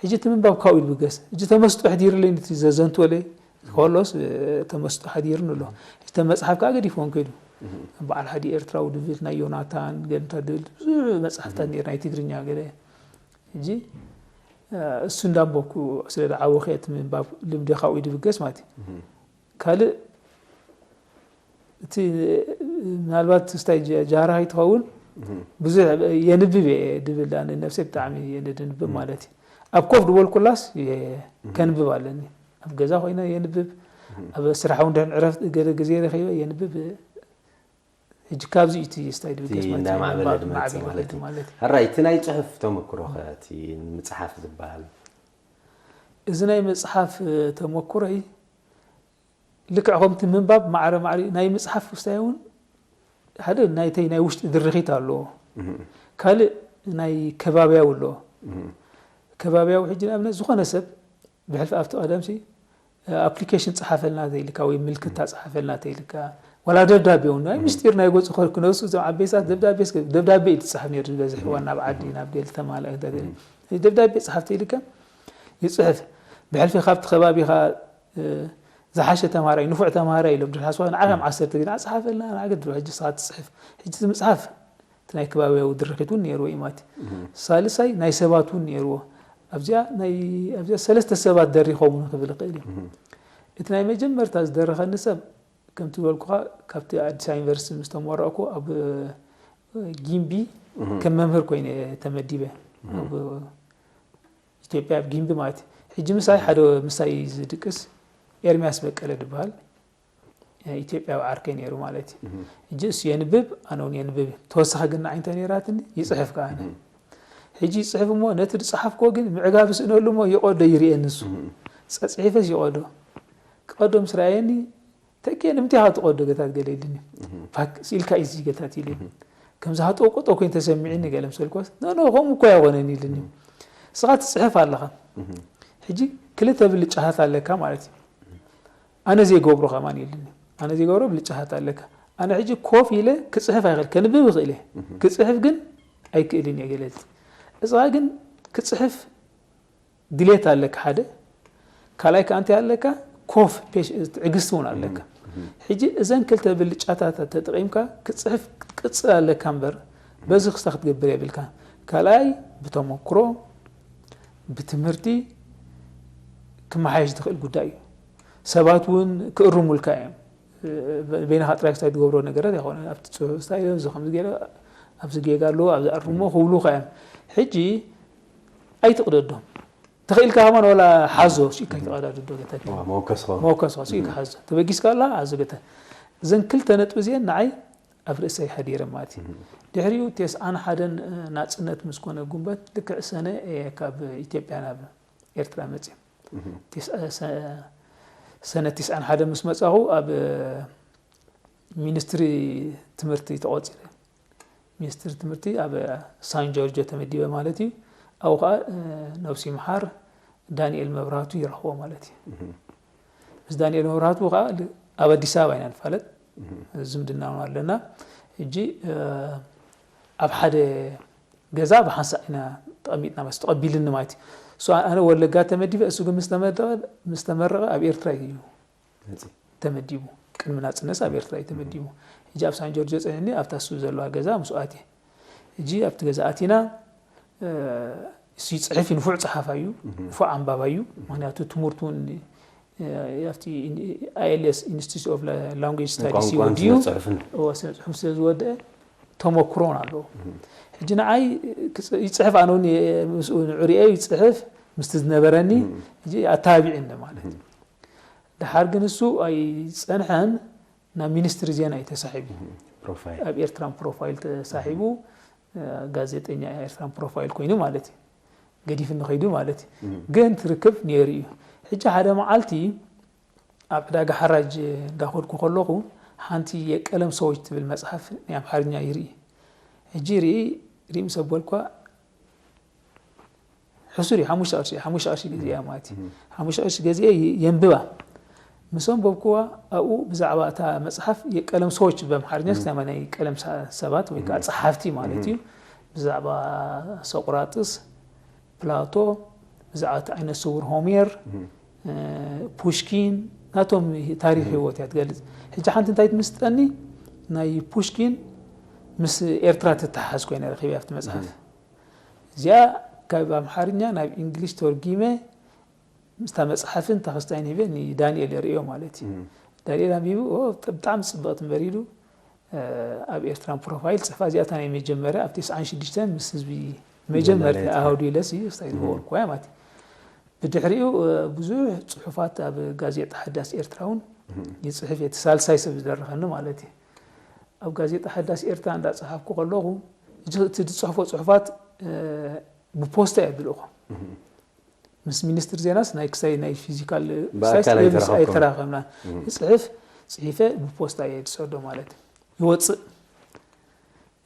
ሕጂ እቲ ምንባብ ካብኡ ይብገስ። ሕጂ ተመስጦ ኣሕዲሩለይ ነቲ ዘዘንትወለይ ከሎስ፣ እ፣ ተመስጦ ሓዲሩኒ ኣሎ። ሕጂ ተመጽሓፍ ከኣ ገዲፍዎን ከይዱ። እህ። በዓል ሓዲ ኤርትራዊ ድብል፣ ናይ ዮናታን ገንታ ድብል፣ ብዙሕ መጽሓፍታት እህ። ነይሩ፣ ናይ ትግርኛ ገለ። ሕጂ፣ እ፣ እሱ እንዳንበብኩ ስለ ዝዓበኹ እቲ ምንባብ ልምዲ ካብኡ ይድብገስ ማለት እዩ። እህ። ካልእ እቲ ምናልባት ስታይ ጀ-፣ ጃህራ ከይትኸውን እህ። ብዙሕ የንብብ እየ ድብል፣ ኣነ ነብሰይ ብጣዕሚ እየ ደንብብ እህ። ማለት እዩ። ኣብ ኮፍ ዝበልኩላስ የ-፣ እህ። ከንብብ ኣለኒ። ኣብ ገዛ ኮይነ የንብብ፣ እህ። ኣብ ስራሕ እውን ድሕን ዕረፍቲ ገለ ግዜ ረኺበ የንብብ። ሕጂ ካብዚ እዩ እቲ ስታይ ድብል እቲ ገስ ማለት እዩ። እንዳማዕበለ ምንባብ ድመጽእ ማዕቢሉ ማለት ከይዱ እዩ። ማለት እዩ። ሕራይ፣ እቲ ናይ ጽሑፍ ተመክሮ ኸ፣ እቲ ምጽሓፍ ዝበሃል? እዚ ናይ ምጽሓፍ ተመክሮይ ልክዕ ከምቲ ምንባብ ማዕረ ማዕሪኡ ናይ ምጽሓፍ ውሳኔ እውን ሓደ ናይተይ ናይ ውሽጢ ድርኺት ኣለዎ። እህ። ካልእ ናይ ከባብያዊ ኣለዎ። እህ። ከባብያዊ ሕጂ ንኣብነት ዝኾነ ሰብ ብሕልፊ ኣብቲ ቀደምሲ ኣፕሊኬሽን ጸሓፈልና ተይልካ ወይ ምልክታ ጸሓፈልና ተይልካ ዋላ ደብዳቤ እውን ናይ ምስጢር ናይ ገፁ ክነሱ እዞም ዓበይታት ደብዳቤ እስከ ደብዳቤ እዩ ትፅሓፍ ነይሩ ዝበዝሕ እዋን ናብ ዓዲ ናብ ገለ ተማላ ደብዳቤ ፀሓፍቲ ኢልካ ይፅሕፍ። ብሕልፊ ካብቲ ከባቢኻ ዝሓሸ ተምሃራይ ንፉዕ ተምሃራይ ኢሎም ድሓስዋ ንዓኻም ዓሰርተ ግን ኣፅሓፈልና ንዓገ ድሮ ሕጂ ስኻ ትፅሕፍ። ሕጂ ምፅሓፍ እቲ ናይ ከባቢያዊ ድርኺት እውን ነይርዎ እዩ ማለት እዩ። ሳልሳይ ናይ ሰባት እውን ነይርዎ። ኣብዚኣ ናይ ኣብዚኣ ሰለስተ ሰባት ደሪኾም ንክብል ይኽእል እዩ። እቲ ናይ መጀመርታ ዝደረኸኒ ሰብ ከምቲ ዝበልኩኻ ካብቲ ኣዲስ ኣበባ ዩኒቨርሲቲ ምስ ተመረቕኩ ኣብ ጊምቢ ከም መምህር ኮይነ ተመዲበ ኣብ ኢትዮጵያ ኣብ ጊምቢ ማለት እዩ። ሕጂ ምሳይ ሓደ ምሳይ ዝድቅስ ኤርሚያስ በቀለ ዝበሃል ኢትዮጵያዊ ዓርከይ ነይሩ ማለት እዩ። ሕጂ እሱ የንብብ ኣነ እውን የንብብ። ተወሳኺ ግን ንዓይ እንታይ ነይራትኒ ይፅሕፍ ከኣ ሕጂ ይፅሕፍ እሞ ነቲ ዝፀሓፍክዎ ግን ምዕጋብ ስእነሉ እሞ ይቐዶ ይርእየኒ እሱ። ፀፅሒፈስ ይቐዶ ክቐዶ ምስ ረኣየኒ ተኪኤ ንምንታይ ኢኻ ትቐዶ ገታት ገለ ኢልኒ። ፓክ ስኢልካ እዩ ገታት ኢልኒ። ከም ዝሃጠው ቆጦ ኮይኑ ተሰሚዕኒ ገለ ምስ በልኳስ ኖ ኖ ከምኡ እኮ ኣይኮነን ኢልኒ። ንስኻ ትፅሕፍ ኣለኻ። ሕጂ ክልተ ብልጫታት ኣለካ ማለት እዩ። ኣነ ዘይገብሮ ከማን ኢልኒ። ኣነ ዘይገብሮ ብልጫታት ኣለካ። ኣነ ሕጂ ኮፍ ኢለ ክፅሕፍ ኣይኽእል ከንብብ ይኽእል እየ። ክፅሕፍ ግን ኣይክእልን እየ ገለ ኢልኒ። እስኻ ግን ክፅሕፍ ድሌት ኣለካ ሓደ ካልኣይ ከኣ እንታይ ኣለካ ኮፍ ትዕግስቲ እውን ኣለካ። ሕጂ እዘን ክልተ ብልጫታት ተጠቒምካ ክትፅሕፍ ክትቅፅል ኣለካ እምበር በዚ ክስታ ክትገብር የብልካ። ካልኣይ ብተመክሮ ብትምህርቲ ክመሓየሽ ዝኽእል ጉዳይ እዩ። ሰባት እውን ክእርሙልካ እዮም። በይንኻ ጥራይ ክስታይ ትገብሮ ነገራት ኣይኮነን። ኣብቲ ፅሑፍ ስታይ እዚ ከምዚ ገይረ ኣብዚ ጌጋ ኣለዎ ኣብዚ ኣርሞ ክብሉኻ እዮም። ሕጂ ኣይትቕደዶም። ተኽኢልካ ከማን ዋላ ሓዞ ስኢካ ይትቐዳድዶ ገታ መወከስኻ መወከስኻ ስኢካ ሓዞ ተበጊስካ ኣላ ሓዞ ገታ እዘን ክልተ ነጥቢ እዚአን ንዓይ ኣብ ርእሰይ ሓዲረ ማለት እዩ። ድሕሪኡ ቴስዓን ሓደን ናፅነት ምስ ኮነ ጉንበት ልክዕ ሰነ እየ ካብ ኢትዮጵያ ናብ ኤርትራ መፅእ። ሰነ ቲስዓን ሓደ ምስ መፃኹ ኣብ ሚኒስትሪ ትምህርቲ ተቖፂረ። ሚኒስትሪ ትምህርቲ ኣብ ሳን ጆርጆ ተመዲበ ማለት እዩ። ኣብኡ ከዓ ነብሱ ይምሓር ዳንኤል መብራህቱ ይረኽቦ ማለት እዩ። ምስ ዳንኤል መብራህቱ ከዓ ኣብ ኣዲስ ኣበባ ኢና ንፋለጥ፣ ዝምድና ኣለና። ሕጂ ኣብ ሓደ ገዛ ብሓንሳእ ኢና ተቐሚጥና ማለት ተቐቢልኒ ማለት እዩ። እሱ ኣነ ወለጋ ተመዲበ እሱ ግን ምስ ተመረቐ ኣብ ኤርትራ እዩ ተመዲቡ። ቅድሚ ናፅነት ኣብ ኤርትራ እዩ ተመዲቡ። ሕጂ ኣብ ሳን ጆርጆ ፀኒሕኒ ኣብታ እሱ ዘለዋ ገዛ ምስኡ ኣትየ። ሕጂ ኣብቲ ገዛ ኣቲና እሱ ይፅሕፍ እዩ፣ ንፉዕ ፀሓፋይ እዩ፣ ንፉዕ ኣንባባይ እዩ። ምክንያቱ ትምህርቱ እውን ኣብቲ ኣይኤልኤስ ኢንስቲትዩት ኦፍ ላንጉጅ ስታዲስ ይወድዩ ስነ ፅሑፍ ስለ ዝወደአ ተመክሮን ኣለዎ። ሕጂ ንዓይ ይፅሕፍ ኣነ እውን ምስኡ ንዕሪኤ ይፅሕፍ ምስቲ ዝነበረኒ ኣተባቢዕኒ ማለት እዩ። ድሓር ግን እሱ ኣይፀንሐን ናብ ሚኒስትሪ ዜና እዩ ተሳሒቡ። ኣብ ኤርትራን ፕሮፋይል ተሳሒቡ ጋዜጠኛ ኤርትራን ፕሮፋይል ኮይኑ ማለት እዩ። ገዲፍኒ ከይዱ ማለት እዩ። ግን ትርክብ ነይሩ እዩ። ሕጂ ሓደ መዓልቲ ኣብ ዕዳጋ ሓራጅ እንዳኸድኩ ከለኹ ሓንቲ የቀለም ሰዎች ትብል መፅሓፍ ናይ ኣምሓርኛ ይርኢ። ሕጂ ርኢ ርኢ ምስ ኣበልኳ ሕሱር እዩ። ሓሙሽተ ቅርሺ ሓሙሽተ ቅርሺ ገዚአ ማለት እዩ። ሓሙሽተ ቅርሺ ገዚአ የንብባ። ምስ ኣንበብኩዋ ኣብኡ ብዛዕባ እታ መፅሓፍ የቀለም ሰዎች ብኣምሓርኛ ስታማ ናይ ቀለም ሰባት ወይ ከዓ ፀሓፍቲ ማለት እዩ። ብዛዕባ ሶቅራጥስ ፕላቶ ብዛዕባ እቲ ዓይነት ስውር ሆሜር ፑሽኪን ናቶም ታሪክ ህይወት እያ ትገልፅ። ሕጂ ሓንቲ እንታይ ትምስጠኒ ናይ ፑሽኪን ምስ ኤርትራ ትተሓዝ ኮይነ ረኪበ ኣብቲ መፅሓፍ እዚኣ ካብ ኣምሓርኛ ናብ እንግሊሽ ተርጊመ ምስታ መፅሓፍን ተኸስታይን ሂበ ንዳንኤል የርእዮ ማለት እዩ። ዳንኤል ኣንቢቡ ብጣዕሚ ፅብቕቲ እምበር ኢሉ ኣብ ኤርትራን ፕሮፋይል ፅሕፋ እዚኣታ ናይ መጀመርያ ኣብ ተስዓን ሽዱሽተን ምስ ህዝቢ መጀመርታ ኣህዱ ኢለስ እዩ ስታይ ዝገበርኩ እያ ማለት እዩ። ብድሕሪኡ ብዙሕ ፅሑፋት ኣብ ጋዜጣ ሓዳስ ኤርትራ እውን ይፅሕፍ እየ። እቲ ሳልሳይ ሰብ ዝደረኸኒ ማለት እዩ። ኣብ ጋዜጣ ሓዳስ ኤርትራ እንዳፀሓፍኩ ከለኹ እቲ ዝፅሕፎ ፅሑፋት ብፖስታ እየ ዝልእኮ። ምስ ሚኒስትር ዜናስ ናይ ክሳይ ናይ ፊዚካል ኣይተራኸብና። ይፅሕፍ ፅሒፈ ብፖስታ እየ ዝሰዶ ማለት እዩ። ይወፅእ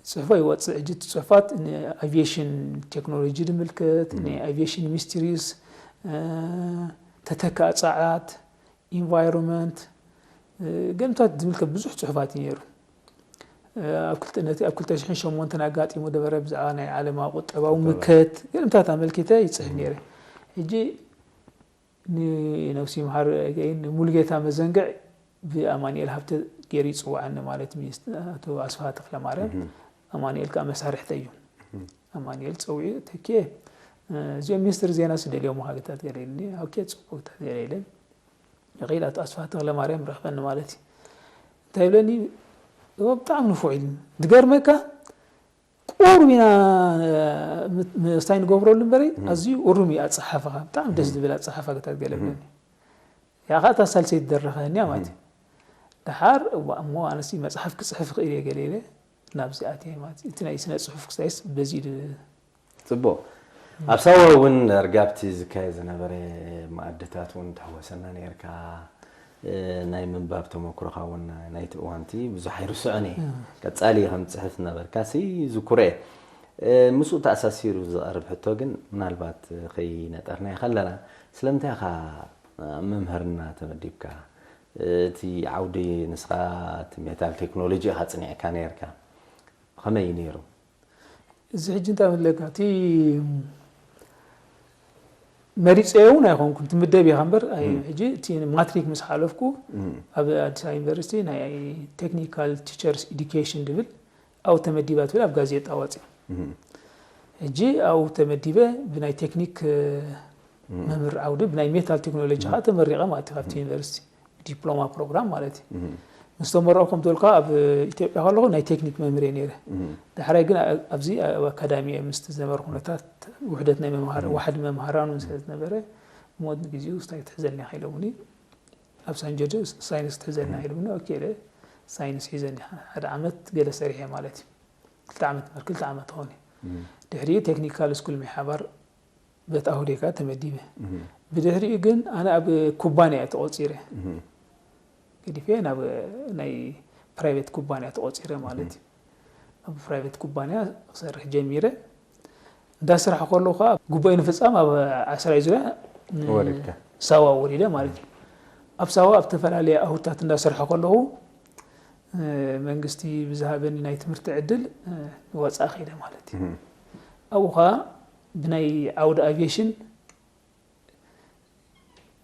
ፅሕፎ ይወፅእ። ሕጂ እቲ ፅሑፋት ንኣቪዬሽን ቴክኖሎጂ ዝምልከት ንኣቪዬሽን ሚኒስትሪስ ተተካእ ፃዓት ኢንቫይሮንመንት ገምታት ዝምልከት ብዙሕ ጽሑፋት እዩ ነይሩ። ኣብ ክልተ ነቲ ኣብ ክልተ ሽሕን ሸሞንተን ኣጋጢሙ ነበረ ብዛዕባ ናይ ዓለማዊ ቁጠባዊ ምከት ገምታት ኣመልኪተ ይጽሕፍ ነይረ። ሕጂ ንነብሲ ይምሓር ሙሉጌታ መዘንግዕ ብኣማኑኤል ሃብተ ገይሩ ይጽውዓኒ ማለት ሚኒስትር ኣቶ ኣስፋሃ ተክለማርያም ኣማኑኤል ከዓ መሳርሕተ እዩ። ኣማኑኤል ጸዊዑ ተኪኤ እዚኦም ሚኒስትር ዜና ስደልዮም ሃገታት ገለ ኢልኒ። ኦኬ ጽቡቅ ገለ ኢለን ይኺድ ኣቶ ኣስፋሃ ተክለማርያም ረኽበኒ ማለት እዩ። እንታይ ይብለኒ ብጣዕሚ ንፉዕ ኢሉ ዝገርመካ ቁሩብ ኢና ምስታይ ንገብረሉ እምበሪ ኣዝዩ እሩም እዩ ኣፀሓሕፋኻ ብጣዕሚ ደስ ዝብል ኣፀሓሕፋ ገታት ገለ ብለኒ። ያኻ እታ ሳልሰይቲ ደረኸ እኒያ ማለት እዩ። ደሓር እዋ እሞ ኣነሲ መፅሓፍ ክፅሕፍ ክእል እየ ገለ ኢለ ናብዚ ኣትየ ማለት እዩ። እቲ ናይ ስነ ፅሑፍ ክስታይስ በዚ ጽቡቕ። ኣብ ሳዋ እውን ርጋብቲ ዝካየድ ዝነበረ መኣድታት እውን ትሕወሰና ነርካ። ናይ ምንባብ ተመክሮኻ እውን ናይቲ እዋንቲ ብዙሕ ኣይርስዖን እየ። ቀጻሊ ከም ትጽሕፍ ዝነበርካ ሲ ዝኩረ እየ። ምስኡ ተኣሳሲሩ ዝቐርብ ሕቶ ግን ምናልባት ከይነጠርናዮ ከለና ስለምንታይ ኢኻ ኣብ ምምህርና ተመዲብካ? እቲ ዓውዲ ንስኻ እቲ ሜታል ቴክኖሎጂ ኢኻ ጽኒዕካ ነርካ። ብኸመይ እዩ ነይሩ? እዚ ሕጂ እንታይ ምለካ እቲ መሪፀዮ እውን ኣይኮንኩን ትምደብ ኢኻ እምበር ሕጂ እቲ ማትሪክ ምስ ሓለፍኩ ኣብ ኣዲስ ኣበባ ዩኒቨርሲቲ ናይ ቴክኒካል ቲቸርስ ኢዱኬሽን ድብል ኣብኡ ተመዲባ ትብል ኣብ ጋዜጣ ወፂ ሕጂ ኣብኡ ተመዲበ ብናይ ቴክኒክ መምህር ዓውዲ ብናይ ሜታል ቴክኖሎጂ ከዓ ተመሪቐ ማለት ካብቲ ዩኒቨርሲቲ ዲፕሎማ ፕሮግራም ማለት እዩ። ምስ ተመረቕኩ ከምትበልካ ኣብ ኢትዮጵያ ከለኹ ናይ ቴክኒክ መምህር እየ ነይረ። ዳሕራይ ግን ኣብዚ ኣብ ኣካዳሚ እየ ምስቲ ዝነበረ ኩነታት ውሕደት ናይ መምሃር ዋሕድ መምሃራን እውን ስለ ዝነበረ ሞት ንግዜኡ ስታይ ክትሕዘልና ኢኻ ኢሎምኒ ኣብ ሳንጆጆ ሳይንስ ክትሕዘልና ኢሎምኒ ኦኬ ኢለ ሳይንስ ሒዘ ሓደ ዓመት ገለ ሰሪሐ ማለት እዩ። ክልተ ዓመት በር ክልተ ዓመት ትኸውን እዩ። ድሕሪኡ ቴክኒካል ስኩል ምሓባር በቲ ኣሁዴካ ተመዲበ። ብድሕሪኡ ግን ኣነ ኣብ ኩባንያ እየ ተቖፂረ። ገዲፈ ናብ ናይ ፕራይቬት ኩባንያ ተቖፂረ ማለት እዩ። ኣብ ፕራይቬት ኩባንያ ክሰርሕ ጀሚረ። እንዳስራሕ ከለኹ ከዓ ጉባኤ ንፍፃም ኣብ ዓስራይ ዙርያ ሳዋ ወሪደ ማለት እዩ። ኣብ ሳዋ ኣብ ዝተፈላለየ ኣሁድታት እንዳሰርሐ ከለኹ መንግስቲ ብዝሃበኒ ናይ ትምህርቲ ዕድል ንወፃኢ ከይደ ማለት እዩ። ኣብኡ ከዓ ብናይ ዓውዲ ኣቪዬሽን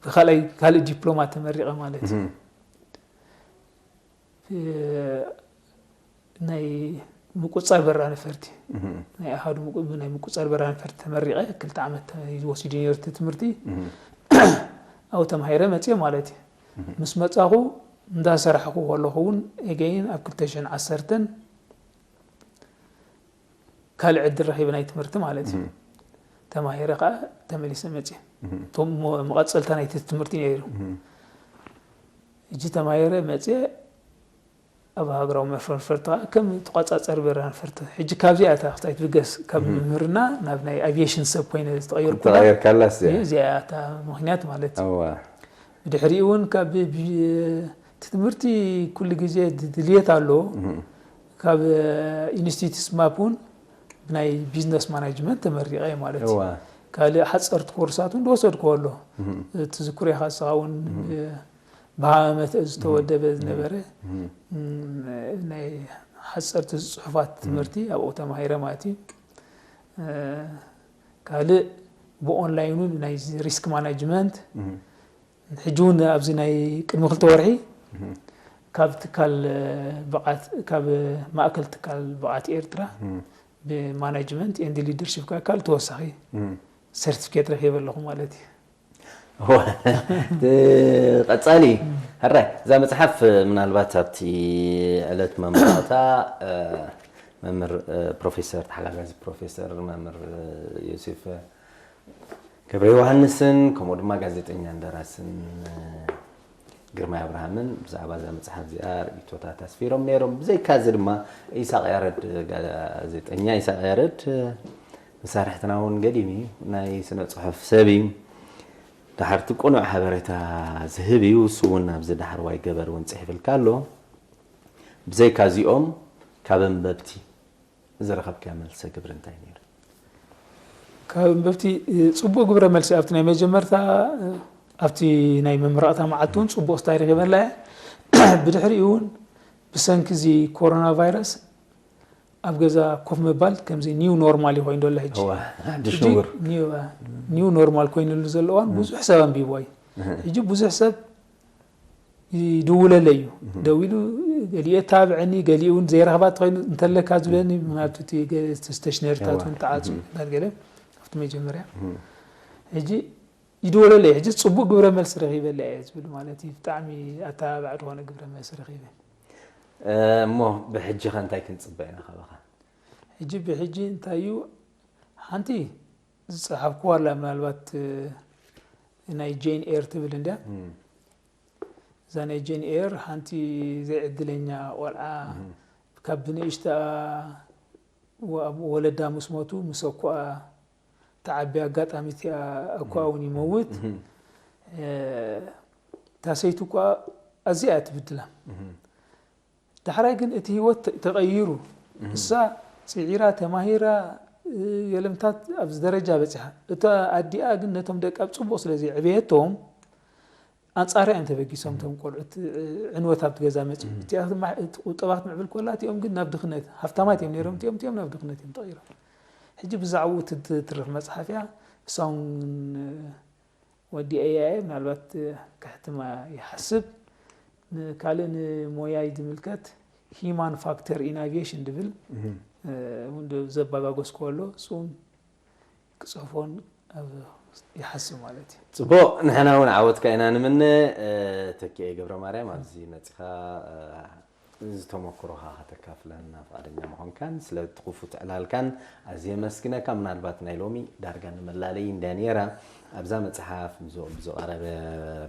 ብካልኣይ ካልእ ዲፕሎማ ተመሪቐ ማለት እዩ። ናይ ምቁፃር በራ ነፈርቲ ናይ ኣሃዱ ናይ ምቁፃር በራ ነፈርቲ ተመሪቐ ክልተ ዓመት ወሲዱ ነርት ትምህርቲ ኣብኡ ተማሂረ መፅኦ ማለት እዩ። ምስ መፃኹ እንዳሰራሕኩ ከለኹ እውን ኤገይን ኣብ ክልተ ሽሕን ዓሰርተን ካልእ ዕድል ረኺበ ናይ ትምህርቲ ማለት እዩ። ተማሂረ ከዓ ተመሊሰ መፅየ። እቶም መቐፀልታ ናይቲ ትምህርቲ ነይሩ። ሕጂ ተማሂረ መፅየ ኣብ ሃገራዊ መፈርፈርቲ ከዓ ከም ተቋፃፀሪ በረራ ነፈርቲ ሕጂ ካብዚኣ እታ ክስታይ ትብገስ ካብ ምምህርና ናብ ናይ ኣቪዬሽን ሰብ ኮይነ ዝተቐየርኩላ ተቐየርካላስ እዚኣ እያ እታ ምክንያት ማለት እዩ። ብድሕሪኡ እውን ካብ ትምህርቲ ኩሉ ግዜ ድልየት ኣሎ። ካብ ኢንስቲትዩት ስማፕ እውን ብናይ ቢዝነስ ማናጅመንት ተመሪቐ ማለት እዩ። ካልእ ሓፀርቲ ኮርሳት እውን ዝወሰድኩዎ ኣሎ። ትዝክር ኢኻ ንስኻ እውን ብሃመመተ ዝተወደበ ዝነበረ ናይ ሓፀርቲ ፅሑፋት ትምህርቲ ኣብኡ ተማሂረ ማለት እዩ። ካልእ ብኦንላይን እውን ናይ ሪስክ ማናጅመንት ሕጂ እውን ኣብዚ ናይ ቅድሚ ክልተ ወርሒ ካብ ትካል ብዓት ካብ ማእከል ትካል ብዓት ኤርትራ ብማናጅመንት ኤንድ ሊደርሽፕ ካካል ተወሳኺ ሰርቲፊኬት ረኺበ ኣለኹ ማለት እዩ። ቀፃሊ ሕራይ እዛ መፅሓፍ ምናልባት ኣብቲ ዕለት መምራቕታ መምህር ፕሮፌሰር ተሓጋጋዚ ፕሮፌሰር መምህር ዮሴፍ ገብረ ዮሃንስን ከምኡ ድማ ጋዜጠኛን ደራስን ግርማይ ኣብርሃምን ብዛዕባ እዛ መፅሓፍ እዚኣ ርእቶታት ኣስፊሮም ነይሮም። ብዘይካ እዚ ድማ ኢሳቕ ያረድ ጋዜጠኛ ኢሳቕ ያረድ መሳርሕትና እውን ገዲም እዩ። ናይ ስነ ፅሑፍ ሰብ እዩ። ዳሕርቲ ቅኑዕ ሓበሬታ ዝህብ እዩ። እሱ እውን ኣብዚ ዳሕርዋይ ገበር እውን ፅሒፍልካ ኣሎ። ብዘይካ እዚኦም ካብ ኣንበብቲ ዝረኸብካዮ መልሰ ግብሪ እንታይ ነይሩ? ካብ ኣንበብቲ ፅቡቕ ግብረ መልሲ ኣብቲ ናይ መጀመርታ ኣብቲ ናይ መምረቕታ መዓልቲ እውን ፅቡቕ ስታይ ረኺበላ እየ። ብድሕሪኡ እውን ብሰንኪ እዚ ኮሮና ቫይረስ ኣብ ገዛ ኮፍ ምባል ከምዚ ኒው ኖርማል ኮይኑ ዘሎ ሕጂ። እዋ ሓድሽ ሕጂ ንቡር ኒው ኒው ኖርማል ኮይኑሉ ዘሎ እዋን ብዙሕ ሰብ ኣንቢብዋ እዩ። ሕጂ ብዙሕ ሰብ ይድውለለይ እዩ። ደዊሉ ገሊኡ የተባብዐኒ፣ ገሊኡ እውን ዘይረኽባ ተኮይኑ እንተለካ ዝብለኒ፣ ምክንያቱ እቲ ገ- ስቴሽነሪታት እውን ተዓፅዩ ገለ ኣብቲ መጀመርያ። ሕጂ ይድወለለይ፣ ሕጂ ፅቡቅ ግብረ መልሲ ረኺበለይ እየ ዝብል ማለት እዩ። ብጣዕሚ ኣተባባዕ ዝኾነ ግብረ መልሲ ረኺበ። እሞ ብሕጂ ከ እንታይ ክንፅበ ኢና ካባኻ? ሕጂ ብሕጂ እንታይ እዩ ሓንቲ ዝፀሓፍኩዋ ኣላ፣ ምናልባት ናይ ጄን ኤር ትብል እንድያ። እዛ ናይ ጄን ኤር ሓንቲ ዘይዕድለኛ ቆልዓ ካብ ብንእሽታ ወ- ወለዳ ምስ ሞቱ ምስ ኣኳኣ ተዓቢ ኣጋጣሚ እቲኣ ኣኳኣ እውን ይመውት። እታ ሰይቲ እኳ ኣዝያ እያ ትብድላ። ዳሕራይ ግን እቲ ህይወት ተ- ተቐይሩ። እሳ ፅዒራ ተማሂራ የለምታት ኣብዚ ደረጃ በፂሓ። እታ ኣዲኣ ግን ነቶም ደቃ ብፅቡቕ ስለ ዘዕበየቶም ኣንፃራ እዮም ተበጊሶም። እቶም ቆልዑት ዕንወት ኣብቲ ገዛ መፅኡ። እቲኣ ድማ እቲ ቁጠባ ክትምዕብል ኮላ እቲኦም ግን ናብ ድኽነት፣ ሃፍታማት እዮም ነይሮም፣ እቲኦም እቲኦም ናብ ድኽነት እዮም ተቐይሮም። ሕጂ ብዛዕባኡ እትትርኽ መፅሓፍ እያ። እሳውን ወዲ ኤኣይ ምናልባት ክሕትማ ይሓስብ። ንካልእ ንሞያይ ዝምልከት ሂማን ፋክተር ኢን ኣቪዬሽን ድብል እውን ዘባጋጎስኮ ኣሎ። እሱውን ክፅሕፎን ኣብ ይሓስብ ማለት እዩ። ፅቡቅ፣ ንሕና እውን ዓወትካ ኢና ንምነ። ተኪኤ ገብረ ማርያም ኣብዚ መፂኻ ዝተመክሮኻ ከተካፍለና ፍቃደኛ ምዃንካን ስለ እቲ ክፉት ዕላልካን ኣዝየ የመስግነካ። ምናልባት ናይ ሎሚ ዳርጋ ንመላለይ እንድያ ነይራ። ኣብዛ መፅሓፍ ብዝ- ብዝቐረበ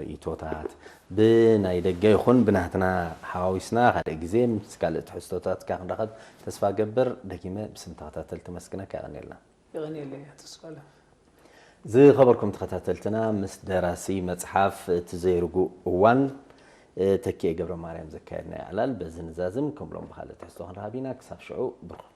ርእይቶታት ብናይ ደገ ይኹን ብናትና ሓዋዊስና ካልእ ግዜ ምስ ካልእ ትሕዝቶታትካ ክንረኸብ ተስፋ ገብር። ደጊመ ብስም ተኸታተልቲ መስግነካ። የቐንየልና። የቐንየለይ ኣቶ ስቃለ። ዝኸበርኩም ተኸታተልትና፣ ምስ ደራሲ መፅሓፍ እቲ ዘይርጉእ እዋን ተኪኤ ገብረ ማርያም ዘካየድናዮ ዕላል በዚ ንዛዝም። ከም ሎም ብኻልእ ትሕዝቶ ክንረኸብ ኢና። ክሳብ ሽዑ ብሩኽ።